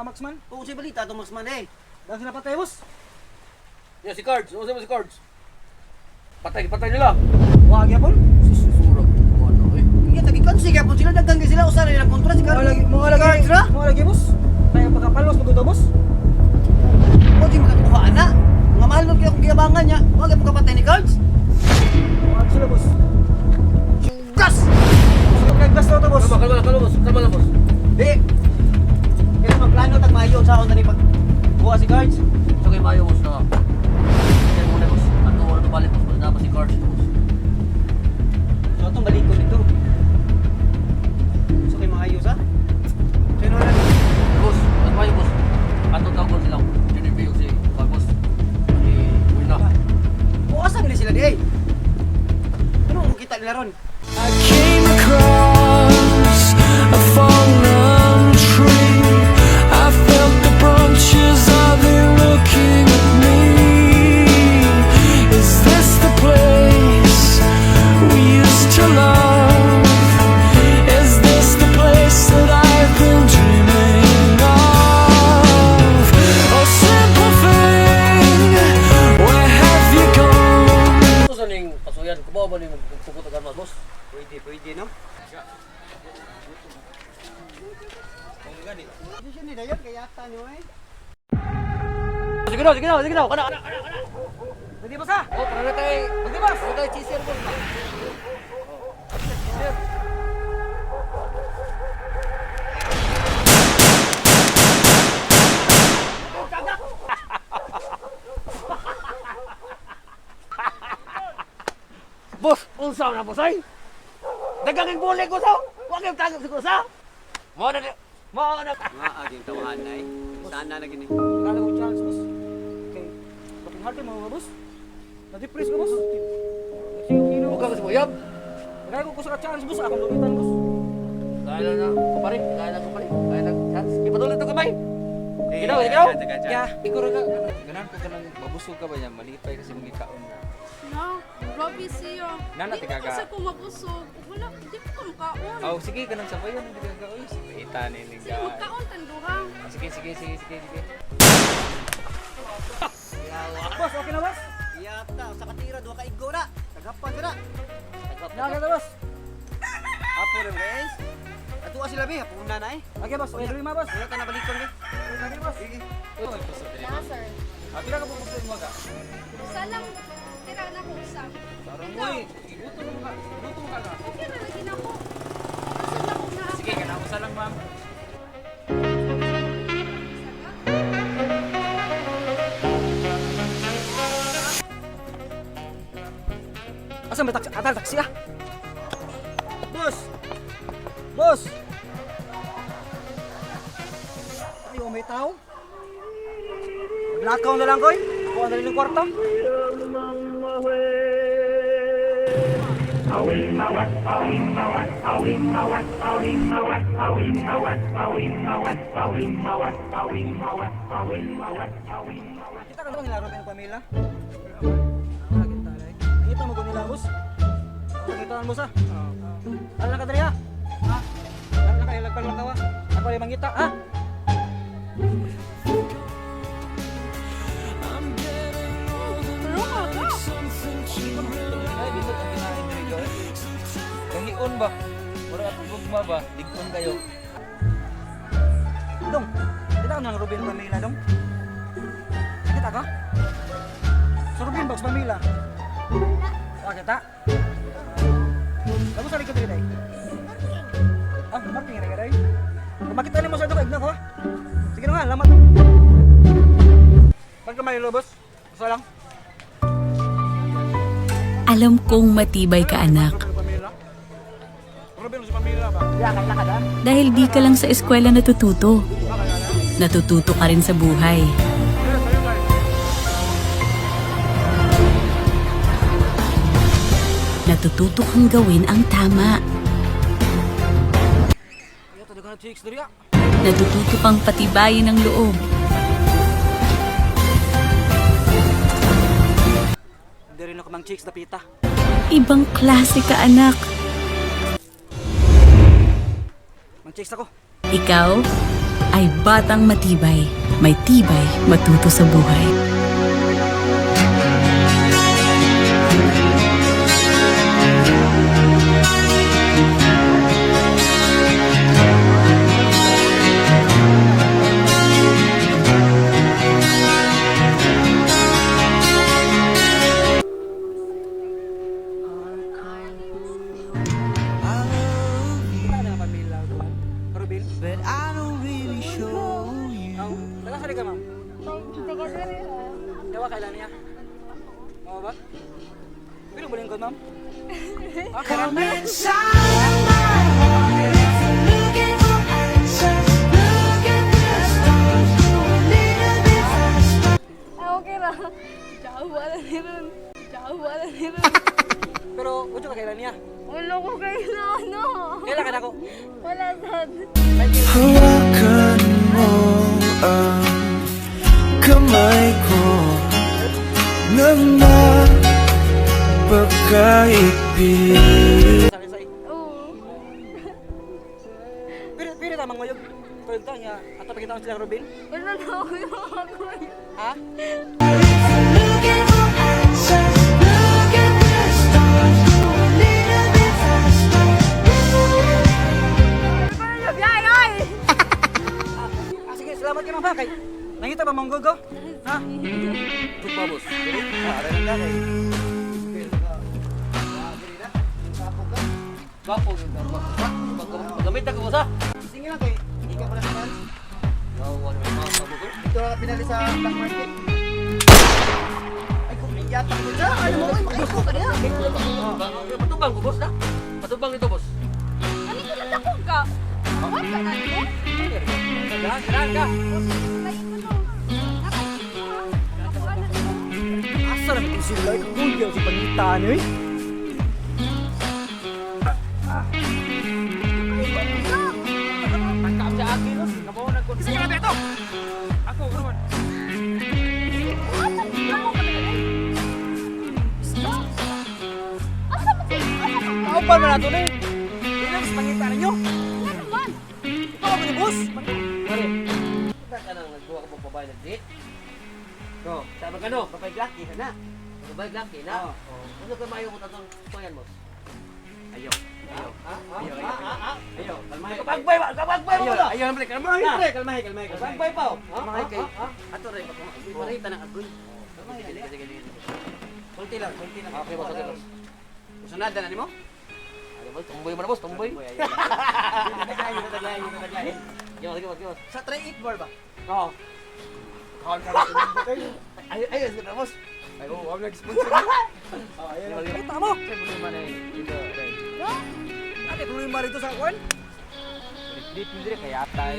marksman. Oo, sa balita itong marksman eh. Dahil sila patay, boss. Ya, si Cards. Ano mo si Cards? Patay, patay nila. Wag yapon. Sura. Ano eh. Iya, tagi kansi kaya po sila daghan kay sila usa na nilang kontra si Cards. Mga lagi, mga lagi, Cards ra. mga lagi, boss. Tayo pagkapalos pagod, boss. Wa di makatuha ana. Mga mahal nun kaya akong giyabangan niya. Wa gyud kapatay ni Cards. Wag sila, boss. Gas! Sige, naggas na to, boss. Kalma, kalma, kalma, boss. Kalma lang, boss. Di. Kaya magplano tag maayo sa akong tani pag buha si Cards. So kay Mayo, boss, na. Kaya muna, boss. Ato, ano balik, boss. Basta pa si Cards, boss. So atong balikon dito. So kay maayo sa. Sino na? Boss, at Mayo, boss. Ato tawag sila. Junior B, si boss. Si Wilna. O asa nila sila di ay? Ano ang kita nila ron? I came across a fallen tree. I felt the branches, are they looking at me? Is this the place we used to love? Is this the place that I've been dreaming of? Oh, simple thing, where have you gone? Ito sa ning pasuyan. Kubaw ba ning magpugot agad, boss? Pwede, pwede no? Decision ni Dayon kaya ata nyo eh. Sige na, sige na, sige na. Kana, kana, kana. Pwede, boss, ha? Oh, para na tayo. Pwede, boss. Para tayo cheeser, boss. Cheeser. Boss, unsa na boss ay? Dagang bulig ko sa. Wa kay tagag sa kusa. Mo na mo na. Nga aging tawahan na eh. Sana na gini. Wala ko chance, boss. Okay. Bakit heart mo, boss? Na-depress ko, boss. Sige, kilo. Huwag ka kasi mo yab. Kaya ko sa chance, boss. Akong lumitan, boss. Kaya lang na, kupare, kaya lang kupare, kaya lang chance. Ipatuloy to kamay. Ikaw, ikaw. Yeah. Ikaw ra ka ganahan ko kanang mabusog ka ba niya malipay kasi mong gikaon na. No, grabe siya. Nana, Di mo tigaga. kasi ko mabusog. Wala, di ko makaon. Oh, sige kanang sabayan hindi ka ka oy ita ni ni Sige, magkaon tanduha. Sige sige sige sige sige. Boss, okay na, boss? Yata, sa katira, duha ka igo na. Tagapan ka na. Nakakita, boss. Apo rin guys. Ato sila be, hapuna na eh. Okay, boss. Okay, ma, boss. Wala ka na balikon be. Okay, boss. Sige. Na, sir. Ah, pila ka pupusod mo ka? Usa lang, tira na ko usa. Sarang Ikaw, oy, igutom mo ka. Gutom ka ka. okay ra lagi na ko. Busog na ko na. Sige kanang usa lang ma'am. Isa ka? Asa may taxi? Atal, taxi, ah. Boss! Boss! Ay, oh, may tao. Maglakaw na lang, koy. Kuha na rin ng kwarta. Kita ka naman nila, Robin Pamela. Wala kita na eh. Nakita mo ko nila, boss. Nakita mo, boss, ah. Ano lang ka diri, ha? Ha? Ano lang kayo, lagpal lang ka, ha? Ako rin mangita, ha? I'm getting older Pero nga ka. something to Ay, dito ang kinain diri ka. Kahion ba? Mura atong gugma ba? Ligton kayo. Dong, kita ka ng Ruben Pamela, dong. Nakita ka? Sa Ruben Box Pamela. Wala kita. Kamu sa likod diri, day. Ah, marking rin ka, day. Kung makita nimo sa ito, igna ko, ha? Sige na nga, lamat. Pagka may lobos, gusto lang. Alam kong matibay ka, anak. Ruben Pamela. Ruben si Pamela ba? Dahil di ka lang sa eskwela natututo. Natututo ka rin sa buhay. Natututo kang gawin ang tama. Ayaw, talaga na chicks diri, ah. Natututo kang patibayin ang loob. Hindi rin ako mang chicks dapita. Ibang klase ka, anak. Mang chicks ako. Ikaw ay batang matibay, may tibay matuto sa buhay. Kita na pamilya ko. Ruben? But I don't really show you. Oh, taga sa ka, ma'am. Taga diri ha. Dawa kailan niya? Mao ba? Pilo ba lingkod, ma'am? Ah, Come inside my heart if you're looking for answers. Look at the stars, go a little bit faster. Ah, okay ra. Jawa na ni ron. Jawa na ni ron. Pero ujo ka kailan niya? Wala ko kailangan no. Kailan ka na ako? Wala sad. Hawakan mo ang kamay ko nang mapagkaibig. Sabi sa Oo. Pero pero tamang mayog. Kuyog ta nga ato pagitaon sila Ruben. Wala na ako yung ako. Ha? Looking for answers, look at the stars, go a little bit faster. Ay, ay! Ah, sige, salamat kay ma'am ha kay. Nangita ba mong gogo? Ha? Tugpa, boss. Ah, aray lang kay. Gwapo, gwapo. Gamit na ko, boss, ha? Sige lang kay. Hindi ka pala sa fans. Gawa naman mga kabuko. Ito na pinali sa black market. Ay, kung yata ko dyan. Ano mo, ay, makaiko ka niya. Patubang ko, boss, na. Patubang nito, boss. Ano ko lang ako ka? What ka na mo? Dahan, dahan ka. Lain ko no. Nakaikot ko ha. Ako ano ko. Asa na itong sila? Kuya sa pangitan eh. Pagkaam sa akin, boss. Kabaw na ko. Kasi ka na ito! Ako, ano man? Asa man asa man Kaupan man nato ni. Ilang sa pangitan ninyo? Ano naman? Ikaw ako ni boss. Pare, kita ka nang nagduwa ka pong babae nag-date. Go. Sabi ka no? Babay laki ka na. Babae laki na. Ano ka mayo ko tatong tuyan, boss? Ayaw. Ayaw. Ayaw, ayaw, ayaw. Ayaw, kalmahe. Kapagbay ba? Kapagbay mo na! Ayaw, pre, kalmahe, pre, kalmahe, kalmahe, kalmahe. Kapagbay pa, oh. Kalmahe kay. Ato rin, parita ng agoy. Sige, sige, sige, sige. Kunti lang, kunti lang. Okay, boss, okay, boss. Usunod na nimo? Ano, boss? Tumboy mo na, boss. Tumboy. Taglayin, taglayin, taglayin. Sige, boss, sige, boss, sige, boss. Sa try 8 bar ba? Oo. Ay, ay, sige na, boss. Ay, oo, ako nag-sponsor. Kita mo! Problema na eh. Dito, Ren. Ate, problema rito sa kwan. Dito, dito, kaya tay.